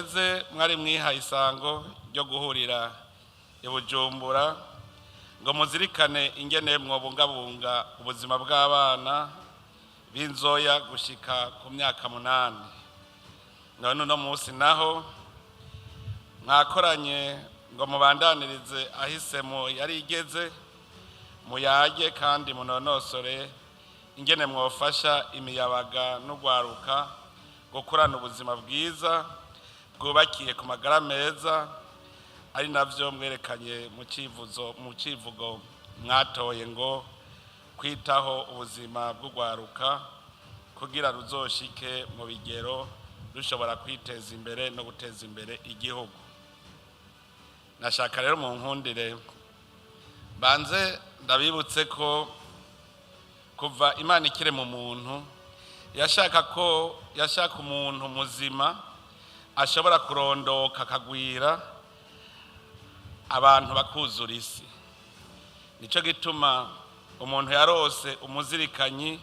Iheze mwari mwihaye isango ryo guhurira i Bujumbura ngo muzirikane ingene mwobungabunga ubuzima bw'abana b'inzoya gushika ku myaka 8. None uno munsi naho mwakoranye ngo mubandanirize ahisemo yari igeze, muyage kandi munonosore ingene mwofasha imiyabaga n'urwaruka gukurana ubuzima bwiza bwubakiye ku magara meza, ari navyo mwerekanye mu civugo mwatoye ngo kwitaho ubuzima bw'urwaruka kugira ruzoshike mu bigero rushobora kwiteza imbere no guteza imbere igihugu. Nashaka rero mu nkundire banze ndabibutse ko kuva Imana ikire mu muntu, yashaka ko yashaka umuntu muzima ashobora kurondoka akagwira, abantu bakuzura isi. Nicyo gituma umuntu yarose umuzirikanyi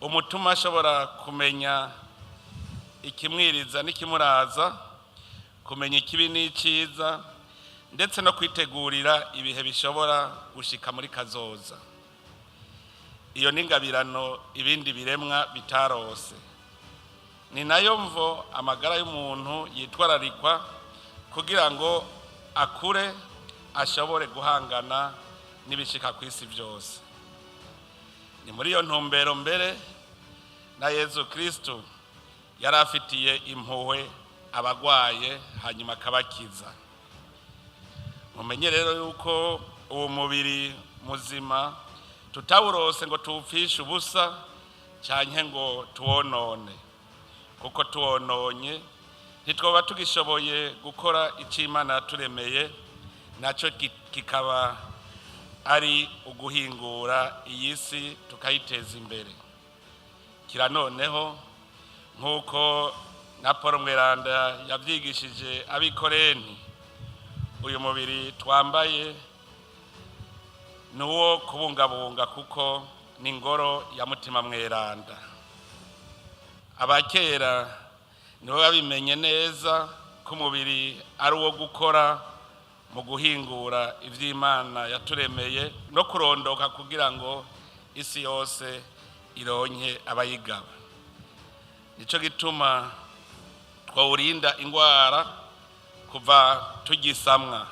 umutuma ashobora kumenya ikimwiriza n'ikimuraza, kumenya ikibi n'icyiza, ndetse no kwitegurira ibihe bishobora gushika muri kazoza. Iyo ni ingabirano ibindi biremwa bitarose. Ni nayo mvo amagara y'umuntu yitwararikwa kugira ngo akure ashobore guhangana n'ibishika ku isi byose. Ni muri iyo ntumbero mbere na Yezu Kristu yari afitiye impuhwe abagwaye, hanyuma akabakiza. Mumenye rero yuko uwo mubiri muzima tutawurose ngo tuwupfishe ubusa canke ngo tuwonone, kuko tuwononye ntitwoba tugishoboye gukora icyo Imana yaturemeye, nacyo kikaba ari uguhingura iyi si tukayiteza imbere. Kira noneho, nk'uko na Paul Mweranda yabyigishije abikoreni, uyu mubiri twambaye ni uwo kubungabunga, kuko ni ingoro ya Mutima Mweranda. Abakera nibo babimenye neza ko umubiri ari uwo gukora mu guhingura iby'Imana yaturemeye no kurondoka kugira ngo isi yose ironke abayigaba. Nicyo gituma twawurinda indwara kuva tugisamwa.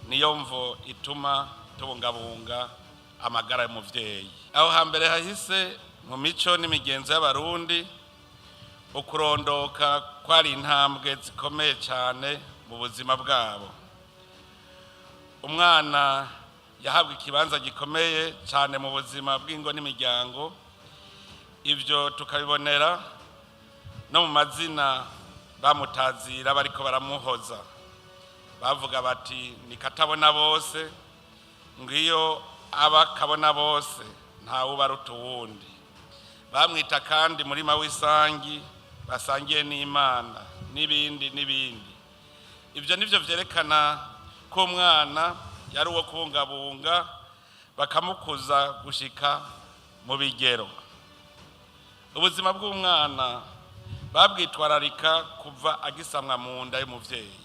Niyo mvo ituma tubungabunga amagara y'umuvyeyi. Aho hambere hahise, mu mico n'imigenzo y'Abarundi, ukurondoka kwari intambwe zikomeye cyane mu buzima bwabo. Umwana yahabwa ikibanza gikomeye cyane mu buzima bw'ingo n'imiryango. Ibyo tukabibonera no mu mazina bamutazira bariko baramuhoza. Bavuga bati: "Ni katabona bose, ngiyo aba kabona bose, ntawe ubaruta uwundi." Bamwita kandi murima w'isangi basangiye n'Imana, n'ibindi n'ibindi. Ibyo nivyo vyerekana ko umwana yari uwo kubungabunga, bakamukuza gushika mu bigero. Ubuzima bw'umwana babwitwararika kuva agisamwa mu nda y'umuvyeyi.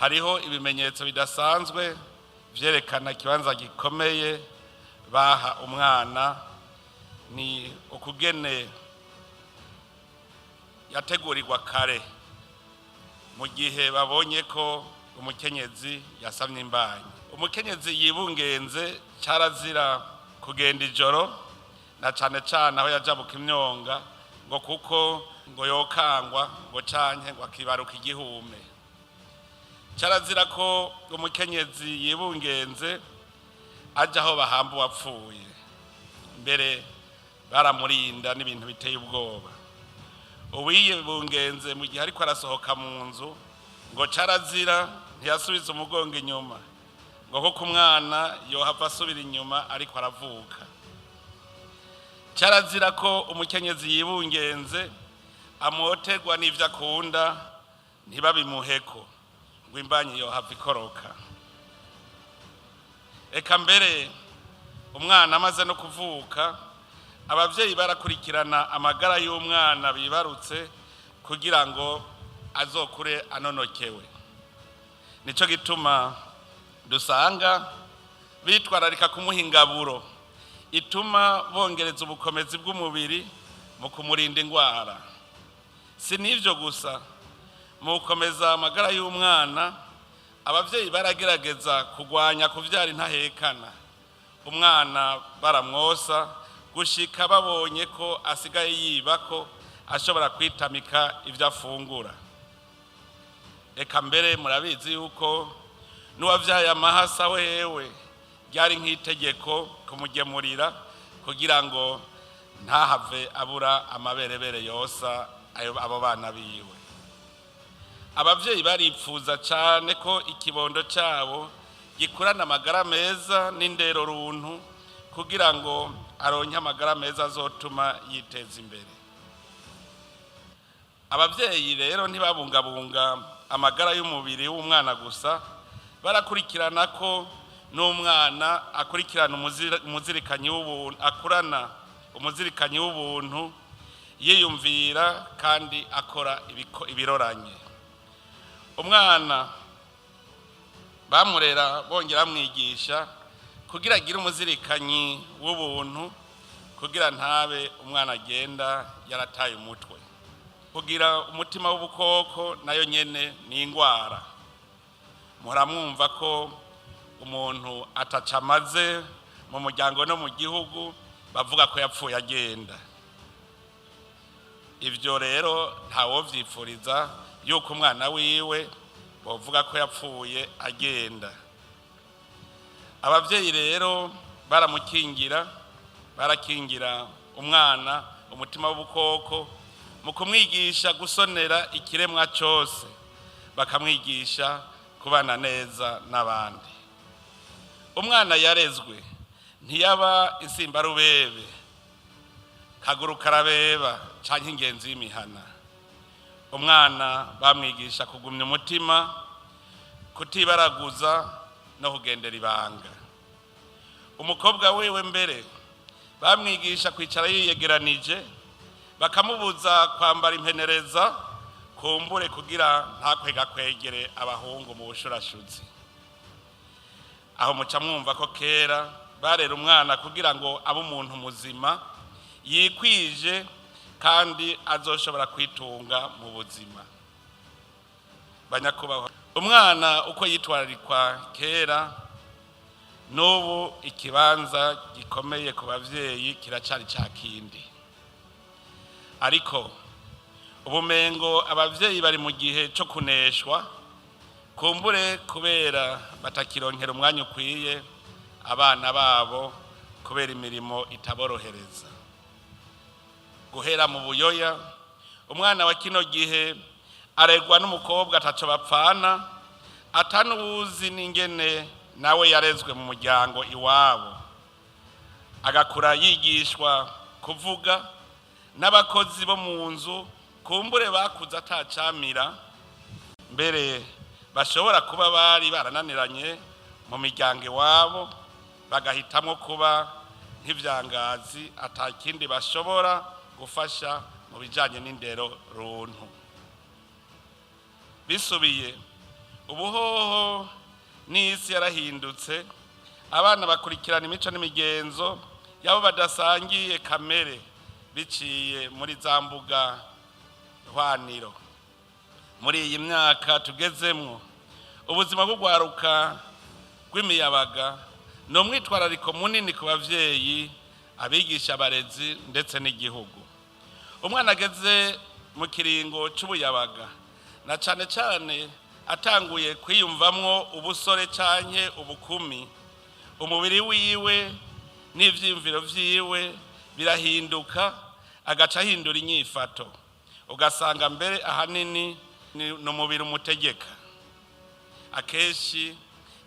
Hariho ibimenyetso bidasanzwe vyerekana ikibanza gikomeye baha umwana. Ni ukugene yategurirwa kare mu gihe babonye ko umukenyezi yasamye imbanyi. Umukenyezi yibungenze cyarazira kugenda ijoro, na cane cane aho yajabuka imyonga, ngo kuko ngo yokangwa ngo canke ngo akibaruka igihume. Cyarazira ko umukenyezi yibungenze aja aho bahamba uwapfuye. Mbere baramurinda n'ibintu biteye ubwoba. Uwiyibungenze mu gihe ariko arasohoka mu nzu, ngo carazira ntiyasubiza umugongo inyuma, ngo kuko umwana yohava asubira inyuma ariko aravuka. Cyarazira ko umukenyezi yibungenze amoterwa n'ivyo akunda, ntibabimuheko, ngo imbanyi yohava ikoroka. Eka mbere umwana amaze no kuvuka, abavyeyi barakurikirana amagara y'umwana bibarutse. Kugira ngo azokure anonokewe. Nicyo gituma dusanga bitwararika kumuha ingaburo ituma bongereza ubukomezi bw'umubiri mu kumurinda indwara. Si n'ibyo gusa, mu gukomeza amagara y'umwana, ababyeyi baragerageza kurwanya kubyara intahekana. Umwana baramwosa gushika babonye ko asigaye yiba, ko ashobora kwitamika ibyo afungura. Reka mbere murabizi yuko n'uwabyaye amahasa wewe ryari nk'itegeko kumugemurira kugira ngo ntahave abura amaberebere yosa abo bana biwe. Ababyeyi baripfuza cyane ko ikibondo cyabo gikurana amagara meza n'indero runtu, kugira ngo aronke amagara meza azotuma yiteza imbere. Ababyeyi rero ntibabungabunga amagara y'umubiri w'umwana gusa, barakurikirana ko n'umwana akurikirana umuzirikanyi w'ubuntu, akurana umuzirikanyi w'ubuntu, yiyumvira kandi akora ibiroranye. Umwana bamurera bongera bamwigisha kugira agire umuzirikanyi w'ubuntu, kugira ntabe umwana agenda yarataye umutwe. Kugira umutima w'ubukoko nayo nyene ni indwara. Muramwumva ko umuntu ataca amaze mu muryango no mu gihugu, bavuga ko yapfuye agenda. Ibyo rero ntawovyipfuriza yuko umwana wiwe bavuga ko yapfuye agenda. Ababyeyi rero baramukingira, barakingira umwana umutima w'ubukoko mu kumwigisha gusonera ikiremwa cyose, bakamwigisha kubana neza n'abandi. Umwana yarezwe ntiyaba insimbarubebe, kaguru karabeba canke ingenzi y'imihana. Umwana bamwigisha kugumya umutima, kutibaraguza no kugendera ibanga. Umukobwa wewe mbere bamwigisha kwicara yiyegeranije, bakamubuza kwambara impenereza, kumbure kugira ntakwegakwegere abahungu mu bushurashuzi. Aho muca mwumva ko kera barera umwana kugira ngo abe umuntu muzima yikwije kandi azoshobora kwitunga mu buzima. Banyakubahwa, umwana uko yitwararikwa kera, n'ubu ikibanza gikomeye ku bavyeyi kiracari ca kindi. Ariko ubumengo abavyeyi bari mu gihe co kuneshwa, kumbure kubera batakironkera umwanya ukwiye abana babo kubera imirimo itaborohereza. Guhera mu buyoya, umwana wa kino gihe aregwa n'umukobwa ataco bapfana, atanuwuzi n'ingene nawe yarezwe mu muryango iwabo, agakura yigishwa kuvuga n'abakozi bo mu nzu, kumbure bakuze atacamira, mbere bashobora kuba bari barananiranye mu miryango iwabo, bagahitamwo kuba nk'ivyangazi atakindi bashobora gufasha mu bijanye n'indero runtu. Bisubiye ubuhoho n'isi yarahindutse, abana bakurikirana imico n'imigenzo yabo badasangiye kamere biciye muri za mbuga hwaniro. Muri iyi myaka tugezemwo, ubuzima bw'urwaruka rw'imiyabaga ni umwitwarariko munini ku bavyeyi, abigisha, abarezi ndetse n'igihugu. Umwana ageze mu kiringo c'ubuyabaga, na cane cane atanguye kwiyumvamwo ubusore canke ubukumi, umubiri wiwe n'ivyiyumviro vyiwe birahinduka, agaca ahindura inyifato, ugasanga mbere ahanini ni umubiri umutegeka. Akenshi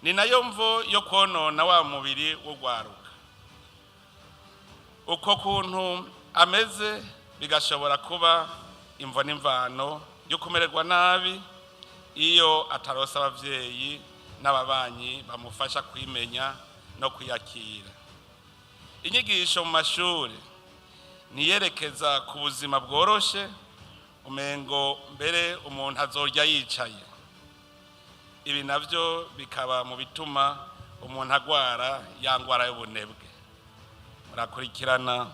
ni nayo mvo yo konona wa mubiri w'urwaruka. Uko kuntu ameze bigashobora kuba imvo n'imvano yo kumererwa nabi iyo ataronse abavyeyi n'ababanyi bamufasha kwimenya no kwiyakira. Inyigisho mu mashuri niyerekeza ku buzima bworoshe. Umengo mbere umuntu azorya yicaye. Ibi navyo bikaba mu bituma umuntu agwara ya ngwara y'ubunebwe. Murakurikirana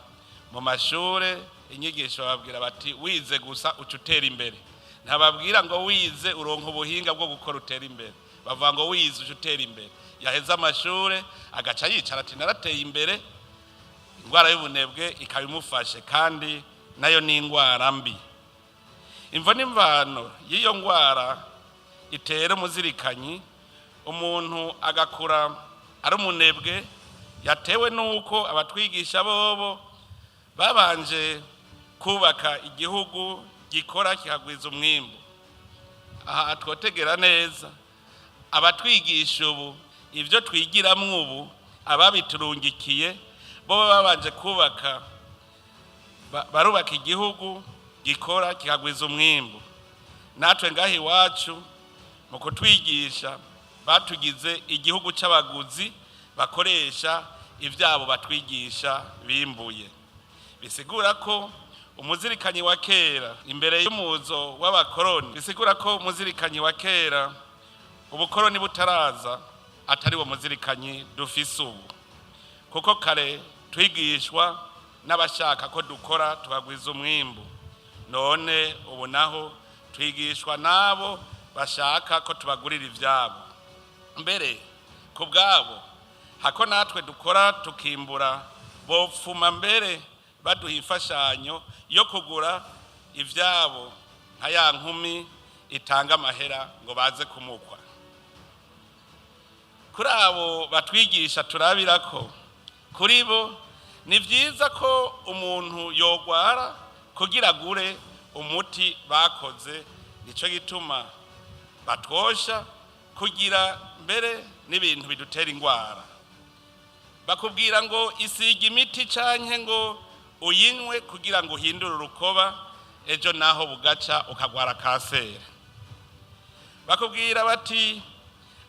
mu mashure inyigisho, bababwira bati: "Wize gusa uca utera imbere." Ntababwira ngo wize uronka ubuhinga bwo gukora utera imbere. Bavuga ngo wize uca utera imbere. Yaheze amashure agaca yicara ati: "Narateye imbere." Indwara y'ubunebwe ikaba imufashe, kandi nayo ni indwara mbi. Imvo n'imvano y'iyo ndwara itera umuzirikanyi, umuntu agakura ari umunebwe, yatewe n'uko abatwigisha bobo babanje kubaka igihugu gikora kikagwiza umwimbu. Aha twotegera neza: abatwigisha ubu, ibyo twigiramwo ubu, ababiturungikiye bo babanje kubaka, barubaka igihugu gikora kikagwiza umwimbu. Natwe ngaho iwacu mu kutwigisha batugize igihugu c'abaguzi bakoresha ivyabo batwigisha bimbuye. Bisigura ko umuzirikanyi wa kera imbere y'umuzo w'abakoroni, bisigura ko umuzirikanyi wa kera ubukoroni butaraza atari wo muzirikanyi dufise ubu, kuko kare twigishwa n'abashaka ko dukora tukagwiza umwimbu. None ubu naho twigishwa n'abo bashaka ko tubagurira ivyabo. Mbere ku bwabo hako natwe dukora tukimbura, bopfuma mbere baduha imfashanyo yo kugura ivyabo, nka ya nkumi itanga amahera ngo baze kumukwa. Kuri abo batwigisha turabira ko kuri bo ni byiza ko umuntu yogwara kugira agure umuti bakoze. Nicyo gituma batwosha kugira mbere n'ibintu bidutera indwara. Bakubwira ngo isiga imiti canke ngo uyinywe kugira ngo uhindure urukoba, ejo naho bugaca ukagwara kanseri. Bakubwira bati: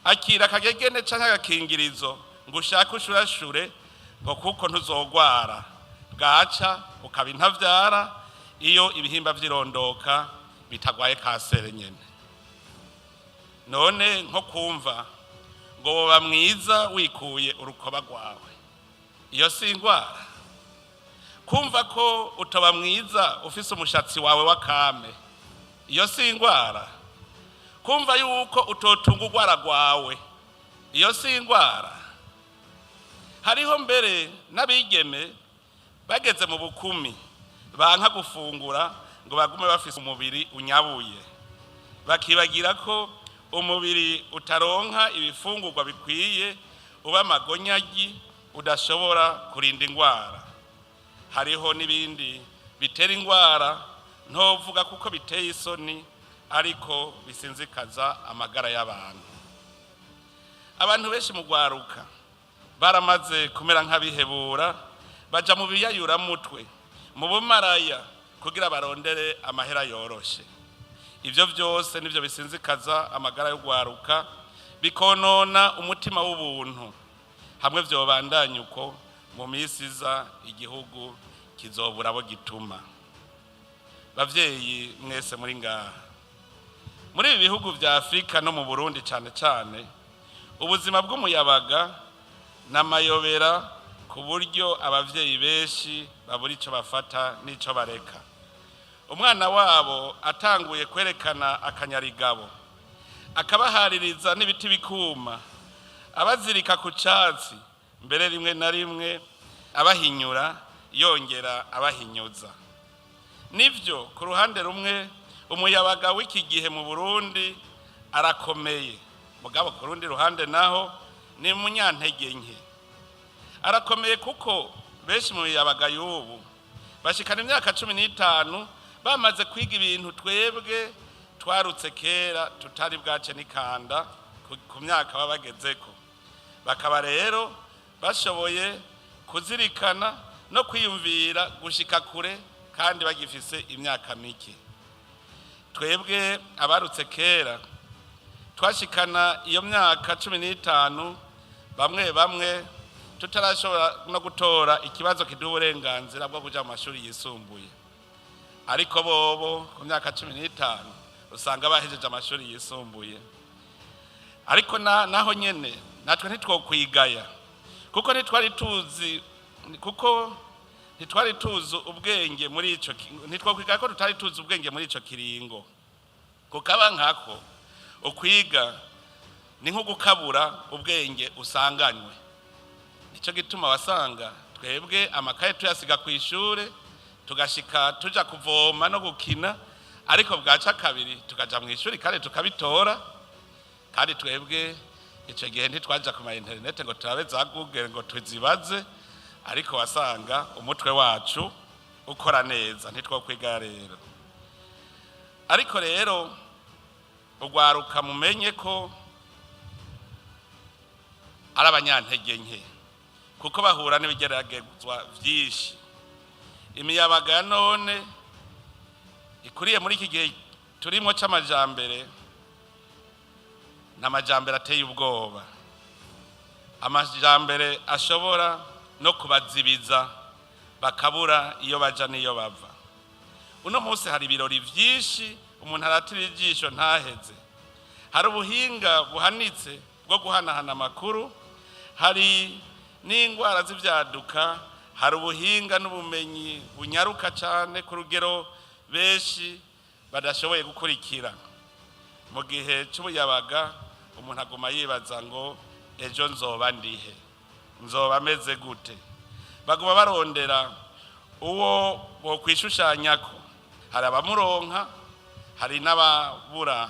"Akira akagegene canke agakingirizo ngo ushake ushurashure," ngo kuko ntuzogwara. Bwaca ukaba intavyara iyo ibihimba vy'irondoka bitagwaye kanseri nyene. None nko kumva ngo woba mwiza wikuye urukoba rwawe, iyo si indwara? Kumva ko utoba mwiza ufise umushatsi wawe w'akame, iyo si indwara? Kumva yuko utotunga urwara rwawe, iyo si indwara? Hariho mbere n'abigeme bageze mu bukumi banka gufungura ngo bagume bafise umubiri unyabuye, bakibagira ko umubiri utaronka ibifungurwa bikwiye uba amagonyagi, udashobora kurinda indwara. Hariho n'ibindi bitera indwara ntovuga kuko biteye isoni, ariko bisinzikaza amagara y'abantu. Abantu benshi mu rwaruka baramaze kumera nk'abihebura, baja mu biyayuramutwe, mu bumaraya, kugira barondere amahera yoroshe. Ibyo byose nibyo bisinzikaza amagara y'urwaruka, bikonona umutima w'ubuntu. Hamwe vyobandanya uko, mu minsi iza igihugu kizobura abo gituma. Bavyeyi mwese muri ngaha, muri ibi bihugu vya Afurika no mu Burundi cane cane, ubuzima bw'umuyabaga n'amayobera, ku buryo abavyeyi benshi babura ico bafata n'ico bareka. Umwana wabo atanguye kwerekana akanyarigabo, akabahaririza n'ibiti bikuma, abazirika ku catsi, mbere rimwe na rimwe abahinyura yongera abahinyuza. Nivyo, ku ruhande rumwe umuyabaga w'iki gihe mu Burundi arakomeye, mugabo ku rundi ruhande naho ni munyantege nke. Arakomeye kuko benshi mu miyabaga y'ubu bashikana imyaka 15 bamaze kwiga ibintu twebwe twarutse kera tutari bwace n'ikanda ku myaka baba bagezeko. Bakaba rero bashoboye kuzirikana no kwiyumvira gushika kure kandi bagifise imyaka mike. Twebwe abarutse kera twashikana iyo myaka 15, bamwe bamwe tutarashobora no gutora ikibazo kiduha uburenganzira bwo kuja mu mashuri yisumbuye. Ariko bobo ku myaka 15 usanga bahejeje amashuri yisumbuye. Ariko naho nyene natwe ntitwokwigaya, kuko ntitwari tuzi ubwenge muri ico, ntitwokwigaya ko tutari tuzi ubwenge muri ico kiringo. Kukaba nkako ukwiga ni nko gukabura ubwenge usanganywe. Nico gituma wasanga twebwe amakaye tuyasiga ku ishure, tugashika tuja kuvoma no gukina, ariko bwaca kabiri tukaja mu ishuri kandi tukabitora. Kandi twebwe ico gihe ntitwaja ku ma internet ngo turabe za Google ngo tuzibaze, ariko wasanga umutwe wacu ukora neza. Ntitwokwiga rero. Ariko rero ugwaruka mumenye ko ari abanyantege nke, kuko bahura n'ibigeragezwa vyinshi. Imiyabaga ya none ikuriye muri iki gihe turimo c'amajambere, n'amajambere ateye ubwoba, amajambere ashobora no kubazibiza bakabura iyo baja n'iyo bava. Uno munsi hari ibirori vyinshi umuntu aratira ijisho ntaheze. Hari ubuhinga buhanitse bwo guhanahana amakuru, hari n'indwara z'ivyaduka, hari ubuhinga n'ubumenyi bunyaruka cane ku rugero benshi badashoboye gukurikira. Mu gihe c'ubuyabaga umuntu aguma yibaza ngo ejo nzoba ndihe, nzoba meze gute? Baguma barondera uwo bokwishushanyako. Hari abamuronka, hari n'ababura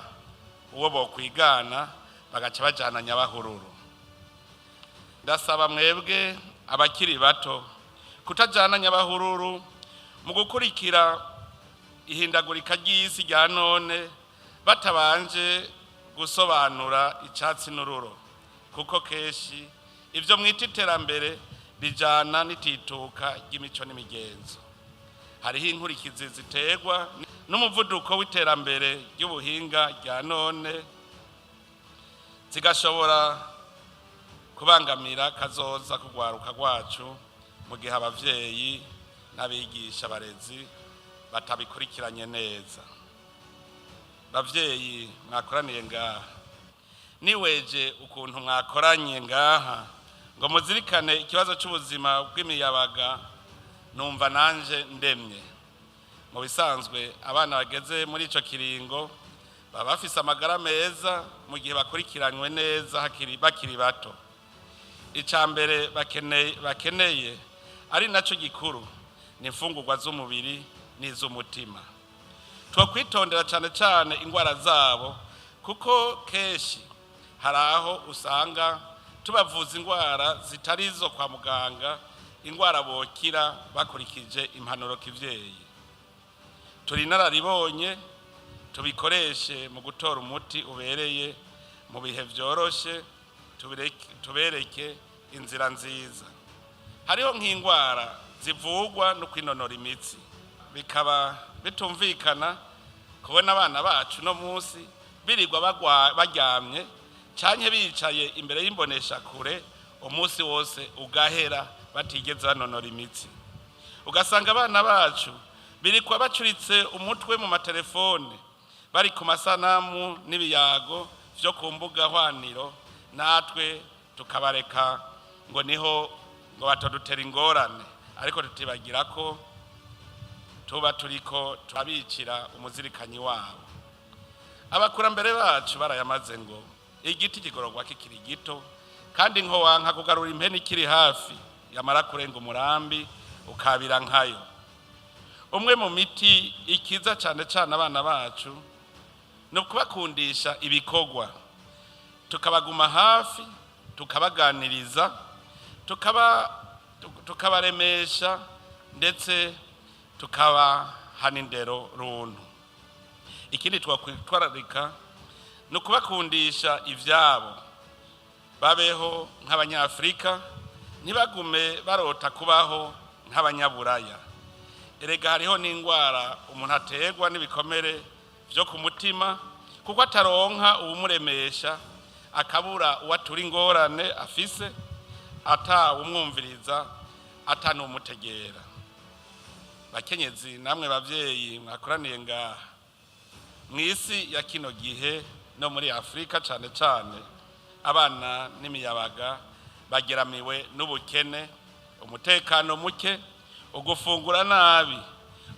uwo bokwigana, bagaca bajana nyabahururu. Ndasaba mwebwe abakiri bato kutajana nyabahururu mu gukurikira ihindagurika ry'isi rya none batabanje gusobanura icatsi n'ururo, kuko kenshi ivyo mwita iterambere rijana n'itituka ry'imico n'imigenzo. Hariho inkurikizi ziterwa n'umuvuduko w'iterambere ry'ubuhinga rya none, zigashobora kubangamira kazoza kugwaruka rwacu mu gihe abavyeyi n'abigisha barezi batabikurikiranye neza. Bavyeyi mwakoraniye ngaha, niweje ukuntu mwakoranye ngaha ngo muzirikane ikibazo c'ubuzima bw'imiyabaga, numva nanje ndemye. Mu bisanzwe abana bageze muri ico kiringo baba bafise amagara meza mu gihe bakurikiranywe neza bakiri bato. Ica mbere bakeneye ari naco gikuru ni imfungurwa z'umubiri n'iz'umutima. Twokwitondera cane cane ingwara zabo, kuko kenshi hari aho usanga tubavuza ingwara zitari izo kwa muganga, ingwara bokira bakurikije impanuro kivyeyi. Turi inararibonye, tubikoreshe mu gutora umuti ubereye mu bihe vyoroshe, tubereke inzira nziza. Hariho nk'ingwara zivugwa no kwinonora imitsi, bikaba bitumvikana kubona abana bacu no munsi birirwa baryamye canke bicaye imbere y'imbonesha kure umunsi wose ugahera batigeze banonora imitsi. Ugasanga abana bacu birikwa bacuritse umutwe mu matelefone, bari ku masanamu n'ibiyago vyo ku mbuga hwaniro, natwe tukabareka ngo niho ngo batadutera ingorane, ariko tutibagira ko tuba turiko turabicira umuzirikanyi wabo. Abakurambere bacu barayamaze ngo igiti kigororwa kikiri gito, kandi nko wanka kugarura impene ikiri hafi, yamara kurenga umurambi ukabira nkayo. Umwe mu miti ikiza cane cane abana bacu ni ukubakundisha ibikorwa, tukabaguma hafi, tukabaganiriza, tukabaremesha, ndetse tukabahana indero runtu. Ikindi twakwitwararika ni ukubakundisha ivyabo, babeho nk'abanyafrika, ntibagume barota kubaho nk'abanyaburaya. Erega hariho n'ingwara umuntu aterwa n'ibikomere vyo ku mutima, kuko ataronka uwumuremesha, akabura uwatura ingorane afise, atawumwumviriza, atanumutegera. Bakenyezi namwe bavyeyi mwakoraniye ngaha, mu isi ya kino gihe no muri Afurika cane cane, abana n'imiyabaga bageramiwe n'ubukene, umutekano muke, ugufungura nabi,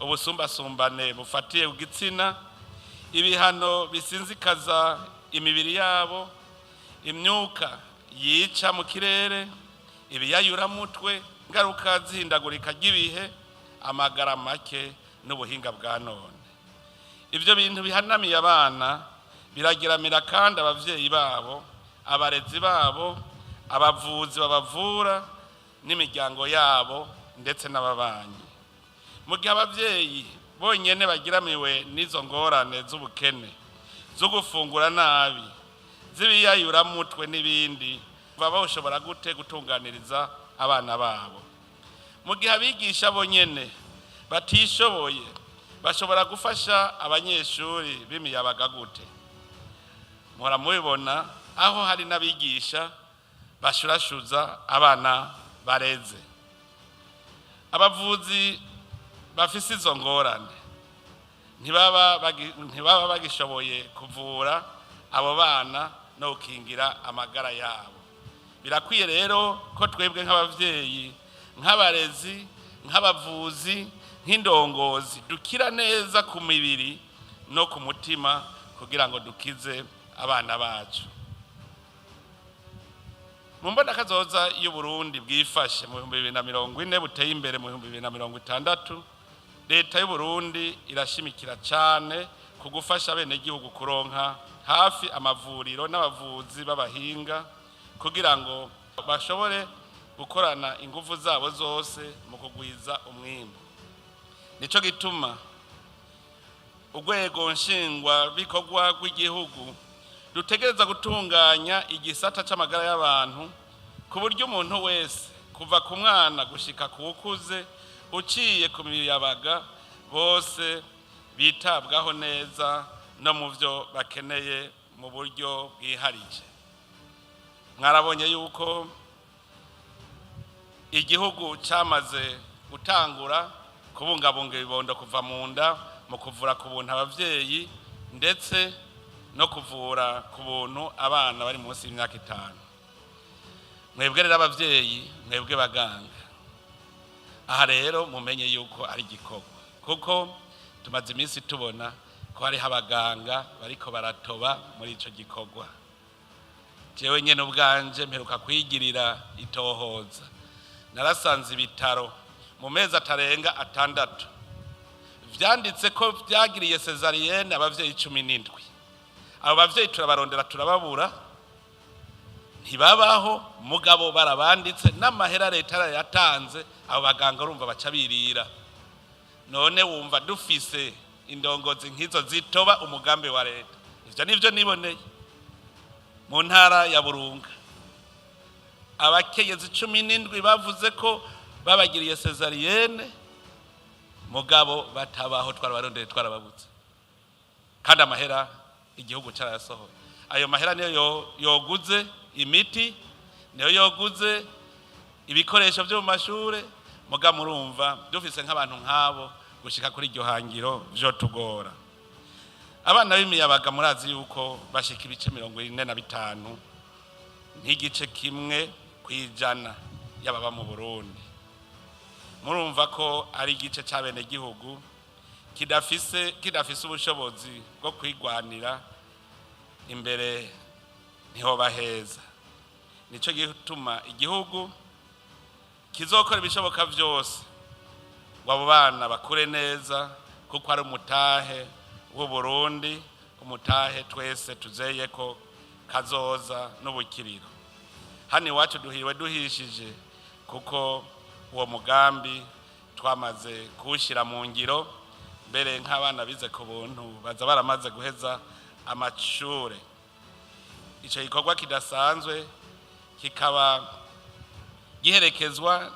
ubusumbasumbane bufatiye ku gitsina, ibihano bisinzikaza imibiri yabo, imyuka yica mu kirere, ibiyayuramutwe, ingaruka z'ihindagurika ry'ibihe, amagara make n'ubuhinga bwa none. Ibyo bintu bihanamiye abana birageramira kandi abavyeyi babo, abarezi babo, abavuzi babavura n'imiryango yabo, ndetse n'ababanyi. Mu gihe abavyeyi bonyene bagiramiwe n'izo ngorane z'ubukene, zo gufungura nabi, z'ibiyayuramutwe n'ibindi, baba bashobora gute gutunganiriza abana babo? Mu gihe abigisha bonyene batishoboye, bashobora gufasha abanyeshuri b'imiyabaga gute? Muhora mubibona aho hari n'abigisha bashurashuza abana bareze. Abavuzi bafise izo ngorane ntibaba bagishoboye kuvura abo bana no gukingira amagara yabo. Birakwiye rero ko twebwe nk'abavyeyi, nk'abarezi, nk'abavuzi, nk'indongozi dukira neza ku mibiri no ku mutima kugira ngo dukize abana bacu. Mu mbonakazoza y'Uburundi bwifashe mu 2040, buteye imbere mu 2060, leta y'Uburundi irashimikira cane ku gufasha abenegihugu kuronka hafi amavuriro n'abavuzi b'abahinga kugira ngo bashobore gukorana ingufu zabo zose mu kugwiza umwimbu. Nico gituma urwego nshingwabikorwa rw'igihugu rutegereza gutunganya igisata c'amagara y'abantu ku buryo umuntu wese, kuva ku mwana gushika ku wukuze, uciye ku miyabaga, bose bitabwaho neza no mu byo bakeneye mu buryo bwiharije. Mwarabonye yuko igihugu cyamaze gutangura kubungabunga ibibondo kuva mu nda mu kuvura ku buntu abavyeyi, ndetse no kuvura ku buntu abana bari munsi y'imyaka 5. Mwebwe rero abavyeyi, mwebwe baganga, aha rero mumenye yuko ari igikorwa, kuko tumaze iminsi tubona ko hariho abaganga bariko baratoba muri ico gikorwa. Jewe nyene ubwanje mperuka kwigirira itohoza, narasanze ibitaro mu mezi atarenga 6 vyanditse ko vyagiriye césarienne abavyeyi 17. Abo bavyeyi turabarondera turababura, ntibabaho, mugabo barabanditse n'amahera leta yarayatanze. Abo baganga urumva baca birira. None wumva dufise indongozi nk'izo zitoba umugambi wa leta? Ivyo nivyo niboneye mu ntara ya Burunga, abakenyezi 17 bavuze ko babagiriye césarienne, mugabo batabaho, twarabarondeye twarababutse, kandi amahera igihugu carayasohoye. Ayo mahera niyo yoguze imiti, niyo yoguze ibikoresho byo mu mashure. Muga murumva dufise nk'abantu nk'abo, gushika kuri iryo hangiro vyo tugora. Abana b'imiyabaga murazi yuko bashika ibice 45, nk'igice 1% y'ababa mu Burundi. Murumva ko ari igice c'abenegihugu kidafise ubushobozi bwo kwigwanira. Imbere ntihoba heza. Nico gituma igihugu kizokora ibishoboka vyose ngo abo bana bakure neza, kuko ari umutahe w'Uburundi, umutahe twese tuzeye ko kazoza n'ubukiriro. Hano iwacu duhiriwe duhishije, kuko uwo mugambi twamaze kuwushyira mu ngiro. Mbere nk'abana bize ku buntu baza baramaze guheza amashure. Icyo gikorwa kidasanzwe kikaba giherekezwa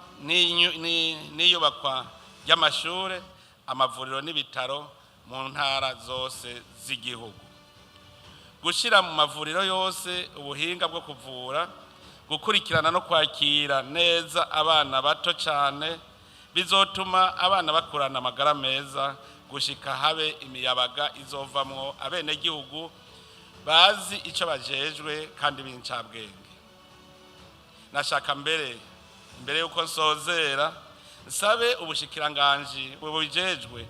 n'iyubakwa ry'amashure, amavuriro n'ibitaro mu ntara zose z'igihugu, gushyira mu mavuriro yose ubuhinga bwo kuvura, gukurikirana no kwakira neza abana bato cyane. Bizotuma abana bakurana amagara meza gushika habe imiyabaga izovamwo abenegihugu bazi icyo bajejwe kandi b'incabwenge. Nashaka mbere mbere yuko nsozera, nsabe ubushikiranganji bubijejwe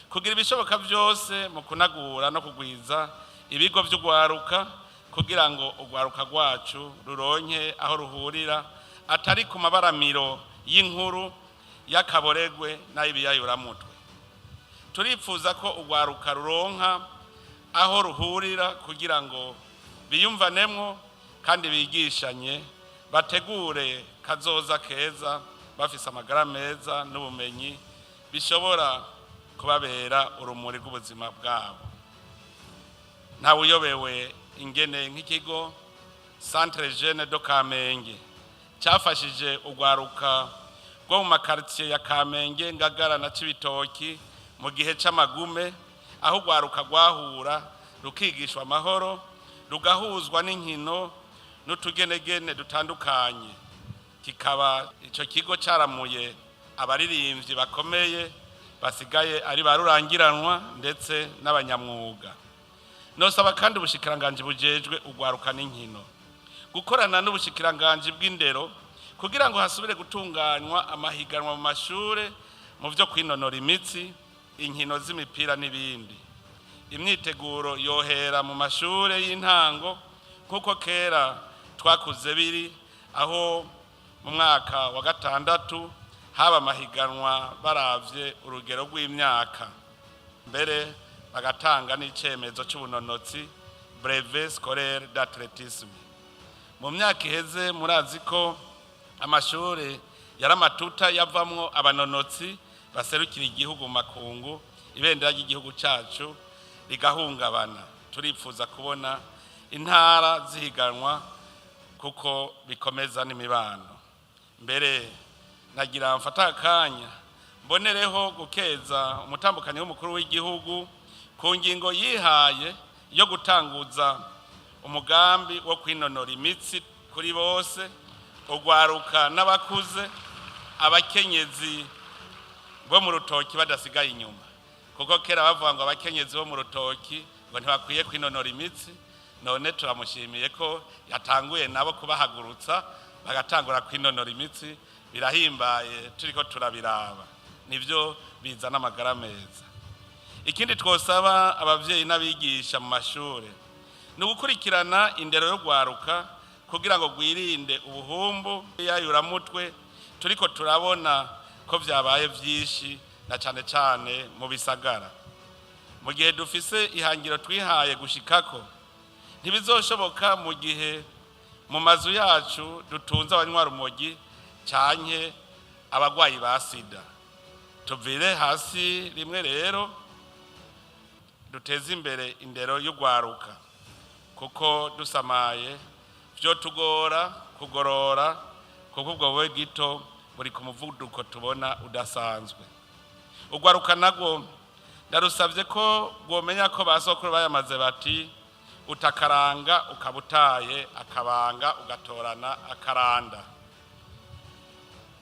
kugira ibishoboka byose mu kunagura no kugwiza ibigo by'ugwaruka, kugira ngo urwaruka rwacu ruronke aho ruhurira atari ku mabaramiro y'inkuru y'akaboregwe n'ay'ibiyayuramutwe. Turipfuza ko urwaruka ruronka aho ruhurira kugira ngo biyumvanemwo kandi bigishanye, bategure kazoza keza bafise amagara meza n'ubumenyi bishobora kubabera urumuri rw'ubuzima bwabo. Ntawe uyobewe ingene nk'ikigo Centre Jeune de Kamenge cyafashije urwaruka rwo mu makaritsiye ya Kamenge, Ngagara na Cibitoki mu gihe c'amagume, aho urwaruka rwahura rukigishwa amahoro, rugahuzwa n'inkino n'utugenegene dutandukanye, kikaba ico kigo caramuye abaririmbyi bakomeye basigaye ari ba rurangiranwa, ndetse n'abanyamwuga. Nosaba kandi ubushikiranganji bujejwe urwaruka n'inkino gukorana n'ubushikiranganji bw'indero kugira ngo hasubire gutunganywa amahiganwa mu mashure mu byo kwinonora imitsi, inkino z'imipira n'ibindi. Imyiteguro yohera mu mashure y'intango, kuko kera twakuze biri aho mu mwaka wa gatandatu haba amahiganwa baravye urugero rw'imyaka, mbere bagatanga n'icemezo c'ubunonotsi, brevet scolaire d'athlétisme. Mu myaka iheze murazi ko amashuri yari amatuta yavamwo abanonotsi baserukira igihugu mu makungu, ibendera ry'igihugu cyacu rigahungabana. Turipfuza kubona intara zihiganwa kuko bikomeza n'imibano. Mbere nagira mfata akanya mbonereho gukeza umutambukanyi w'umukuru w'igihugu ku ngingo yihaye yo gutanguza umugambi wo kwinonora imitsi kuri bose, urwaruka n'abakuze, abakenyezi bo mu rutoki badasigaye inyuma, kuko kera bavuga ngo abakenyezi bo mu rutoki ngo ntibakwiye kwinonora imitsi. None turamushimiye ko yatanguye nabo kubahagurutsa bagatangura kwinonora imitsi. Birahimbaye turiko turabiraba, nibyo bizana amagara meza. Ikindi twosaba abavyeyi n'abigisha mu mashure ni ugukurikirana indero yo gwaruka kugira ngo rwirinde ubuhumbu yayuramutwe turiko turabona ko vyabaye vyinshi, na cane cane mu bisagara. Mu gihe dufise ihangiro twihaye gushikako, ntibizoshoboka mu gihe mu mazu yacu dutunze abanywarumogi canke abagwayi ba sida. Tuvire hasi rimwe rero duteze imbere indero y'urwaruka, kuko dusamaye vyo tugora kugorora, kuko ubwo bube gito buri ku muvuduko tubona udasanzwe. Urwaruka narwo ndarusabye ko rwomenya ko ba sokuru bayamaze bati: "Utakaranga ukaba utaye akabanga, ugatorana akaranda."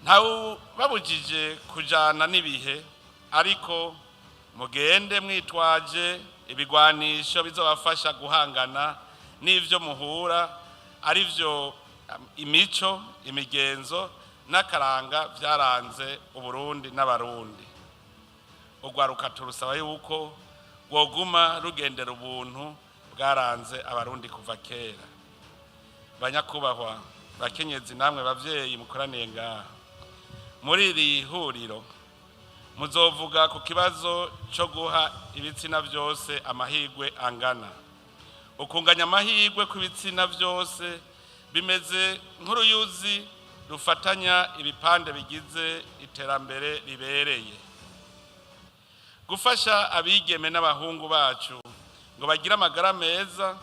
Ntawe babujije kujana n'ibihe, ariko mugende mwitwaje ibigwanisho bizobafasha guhangana n'ivyo muhura, ari byo imico, imigenzo n'akaranga byaranze Uburundi n'Abarundi. Urwaruka turusaba yuko rwoguma rugendera ubuntu bwaranze Abarundi kuva kera. Banyakubahwa bakenyezi namwe bavyeyi mukoraniye ngaha muri iri huriro, muzovuga ku kibazo cyo guha ibitsina byose amahirwe angana. Ukunganya amahirwe kw'ibitsina byose bimeze nk'uruyuzi rufatanya ibipande bigize iterambere ribereye. Gufasha abigeme n'abahungu bacu ngo bagire amagara meza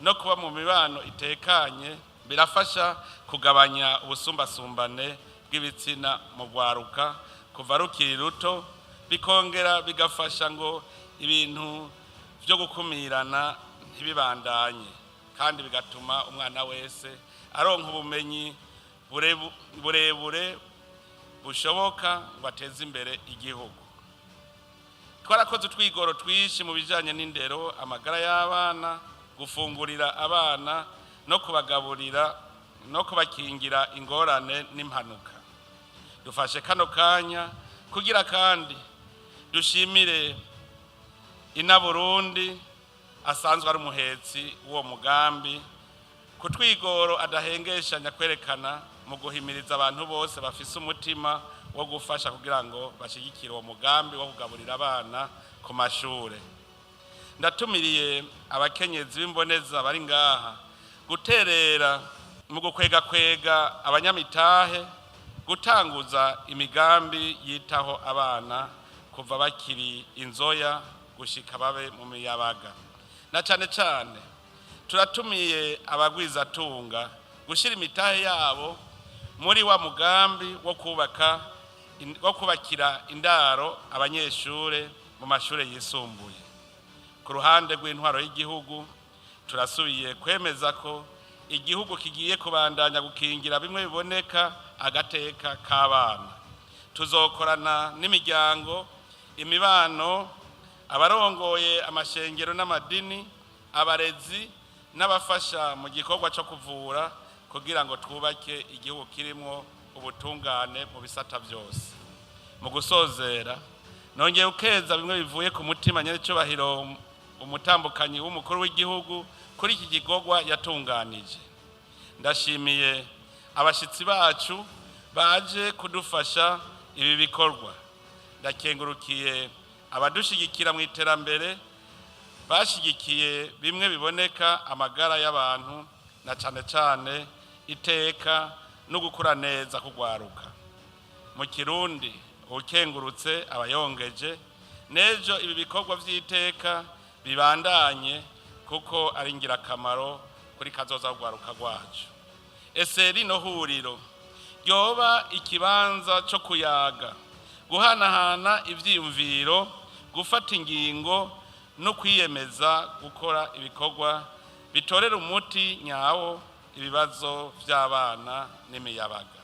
no kuba mu mibano itekanye birafasha kugabanya ubusumbasumbane bw'ibitsina mu rwaruka kuva rukiri ruto, bikongera bigafasha ngo ibintu byo gukumirana ntibibandanye, kandi bigatuma umwana wese aronka ubumenyi burebure. bushoboka ngo ateze imbere igihugu. Twarakoze utwigoro twinshi mu bijanye n'indero, amagara y'abana, gufungurira abana no kubagaburira no kubakingira ingorane n'impanuka. Dufashe kano kanya kugira kandi dushimire ina Burundi asanzwe ari umuhetsi w'uwo mugambi ku twigoro adahengeshanya kwerekana mu guhimiriza abantu bose bafise umutima wo gufasha kugira ngo bashyigikire uwo mugambi wo kugaburira abana ku mashure. Ndatumiriye abakenyezi b'imboneza bari ngaha guterera mu gukwegakwega abanyamitahe, gutanguza imigambi yitaho abana kuva bakiri inzoya gushika babe mu miyabaga. Na cane cane turatumiye abagwizatunga gushira imitahe yabo muri wa mugambi wo kubaka wo kubakira indaro abanyeshure mu mashure yisumbuye. Ku ruhande rw'intwaro y'igihugu, turasubiye kwemeza ko igihugu kigiye kubandanya gukingira bimwe biboneka agateka k'abana. Tuzokorana n'imiryango, imibano, abarongoye amashengero n'amadini, abarezi n'abafasha mu gikorwa cyo kuvura kugira ngo twubake igihugu kirimwo ubutungane mu bisata byose. Mu gusozera, nongeye ukeza bimwe bivuye ku mutima nyerecyubahiro umutambukanyi w'umukuru w'igihugu kuri iki gikorwa yatunganije. Ndashimiye abashyitsi bacu baje kudufasha ibi bikorwa. Ndakengurukiye abadushyigikira mu iterambere, bashyigikiye bimwe biboneka amagara y'abantu na cane cane iteka no gukura neza kugwaruka. Mu Kirundi, ukengurutse abayongeje. N'ejo ibi bikorwa vy'iteka bibandanye kuko ari ingirakamaro kuri kazoza kugwaruka rwacu. Ese rino huriro ryoba ikibanza co kuyaga, guhanahana ivyiyumviro, gufata ingingo no kwiyemeza gukora ibikorwa bitorera umuti nyawo ibibazo vy'abana n'imiyabaga.